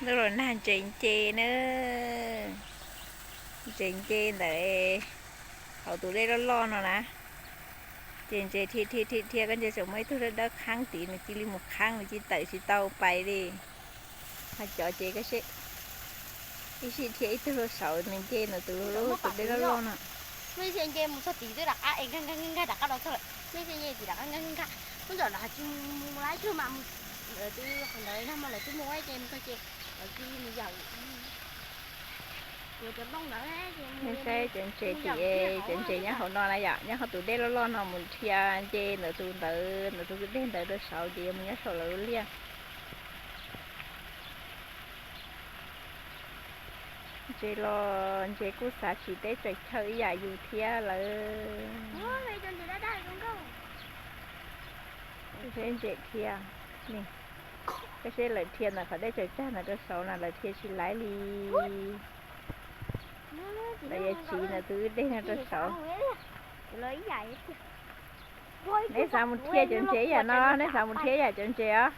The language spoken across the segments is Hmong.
Ntuj los nag ntses nce na, ntses nce ntawm hauv tus dej loj loj no na. Ces ntses dhia dhia dhia dhia, koj ntsia tseem muaj ib tug dawb dawb qheeb tid, nws cia li mus qheeb, nws cia li tawm tsis tau pais li. Ho cov ces koj saib, ib sij dhia ib tug rau saud, nws nce ntawm tus, tus dej loj loj no. Muaj ib txhia nce mus txog tid twb rov qab es nkag nkag nkag rov qab los txog lawm. Muaj ib txhia nce tim rov qab nkag nkag nkag. Muab ntawm los hais tias mus lawv twb mus lawv twb mus ua ces mus txog ces lawv cia li mus yawm. Nej saib cov ntses tim, cov ntses nyob hauv no na yom, nyob hauv tus dej loj loj no mus dhia nce ntawm tus ntawd, ntawm tus kwj deg ntawd rau saud ces yuav mus nyob saum lawv lub liaj. Ntses los ntses kuj xav tsis teb txawm chaw ib yam yus thiab lawm. Saib ntses dhia, koj saib lawv dhia ntawm qhov dej tsaws tsag ntawd rau saud na, lawv dhia tsis laib li. Lawv yuav tsiv ntawm tus kwj deg no rau saud. Neb xav mus dhia cov ntses yam no, neb xav mus dhia yam cov ntses os.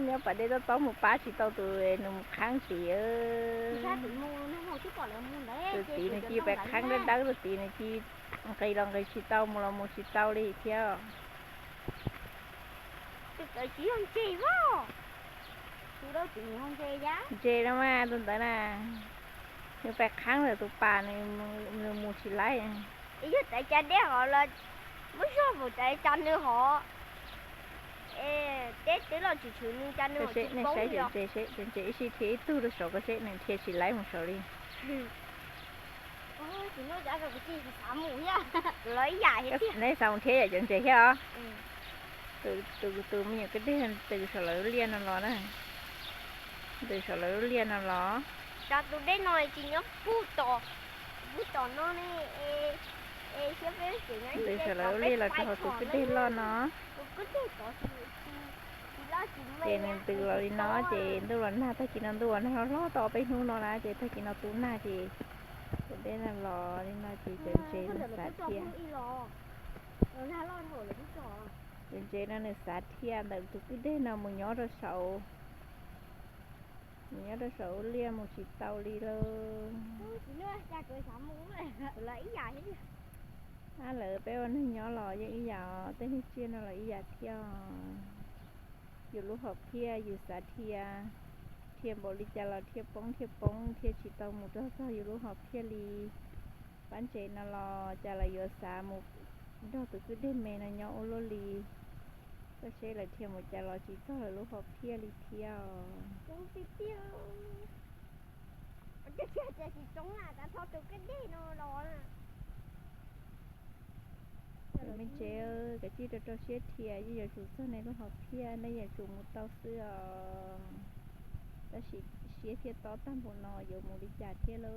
Nyob pas dej tob tob mus pab tsis tau tus nws mus qheeb tid. Tus tid nws cia li pais qheeb dawb dawb, tus tid nws cia li nqis los nqis tsis tau, mus los mus tsis tau li thiab. Ntses no mas tus ntawd na, nws pais qheeb lawm tus pas nws mus tsis laib. Yog tawv cas dej hov los muab zog mus tawv cas nws hov. Teb twb los tshwm tshwm nws cas nws hov tsis poob li os. Ntses ib sij dhia ib tug rau saud koj seb nws dhia tsis laib mus saud li. Neb xav mus dhia yam cov ntses thiab os. Tus me nyuam kwj deg ntws saum lawv lub liaj no los na, ntws saum lawv lub liaj no los. Cov tus dej no tsis nyob puag tom, puag tom no ne, ntws saum lawv lub liaj los rau hauv tus kwj deg loj no. Ces nws ntws los li no ces ntuj los nag, tag kis no ntuj los nag hlob hlob tau peb hnub no na, ces tag kis no tu nag ces tus dej no los li no ces cov ntses no xav dhia. Cov ntses no nws xav dhia ntawm tus kwj deg no mus nyob rau saud, mus nyob rau saum lub liaj mus tsis tau li lauj. Ab, lawv peb ua neeg nyob los yeej ib yam os, tej neeg tsiaj no los ib yam thiab os. Yus lub hom phiaj yus xav dhia, dhia npaum li cas los dhia poob dhia poob, dhia tsis tau mus rau txog yus lub hom phiaj li. Pab ntses no los cas lawv yuav xav mus nrog tus kwj deg me no nyob ua luaj li. Koj seb lawv dhia mus cas los tsis txog lawv lub hom phiaj li thiab os. Cov me ntses, kav tsij rau rau siab dhia, yeej yuav tsum txog nej lub hom phiaj, nej yuav tsum mus tau xwb os. Tab sis siab thiaj tob tag npaum no yuav mus li cas thiab lauj.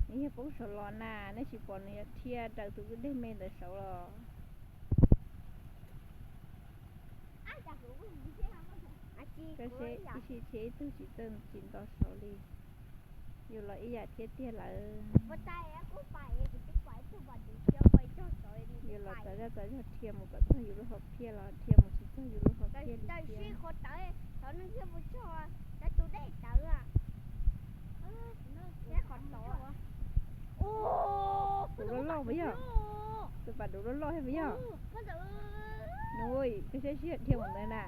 Nws yog poob saud los na, nej tsis pom nws yuav dhia raws tus kwj deg me ntawd saud los. Koj seb ib sij dhia ib tug tsis txawj tsis nto saud li. Yus los ib yam thiab tiag lawm. Yus los txawv zaj txawv zog dhia mus kom txog yus lub hom phiaj los dhia mus tsis txog yus lub hom phiaj li thiab. Duv loj loj puas yog? Tus pas duv loj loj thiab puas yog? Nws, koj saib sij hawm dhia mus ntawd na.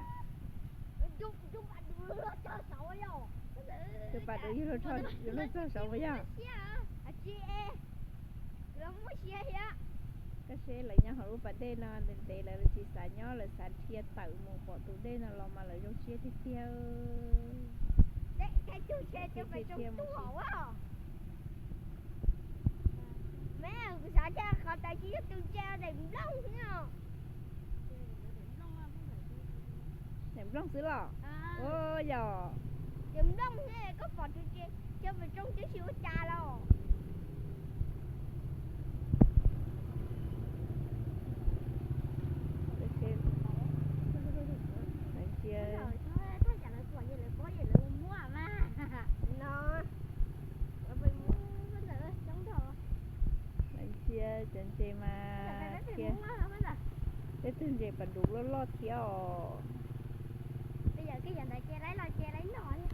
Tus pas duv yug luag txog saud puas yog? Koj seb lawv nyob hauv lub pas dej no ntev ntev lawv tsis xav nyob, lawv xav dhia tawm mus pom tus dej no los mas lawv zoo siab tiag tiag. Kuv xav tias qhov tawm tsis yog tus ntse, daim nplooj xwb no. Daim nplooj xwb los? Ua yog. Daim nplooj xwb koj pom tus ntse, cov pes tsoob twb tsis ua cas los. Ntsia, ntsia cov ntses mas thiab. Peb tug ntses pas duv loj loj thiab os. Yog koj yog ntawd ces laib los ces laib noj.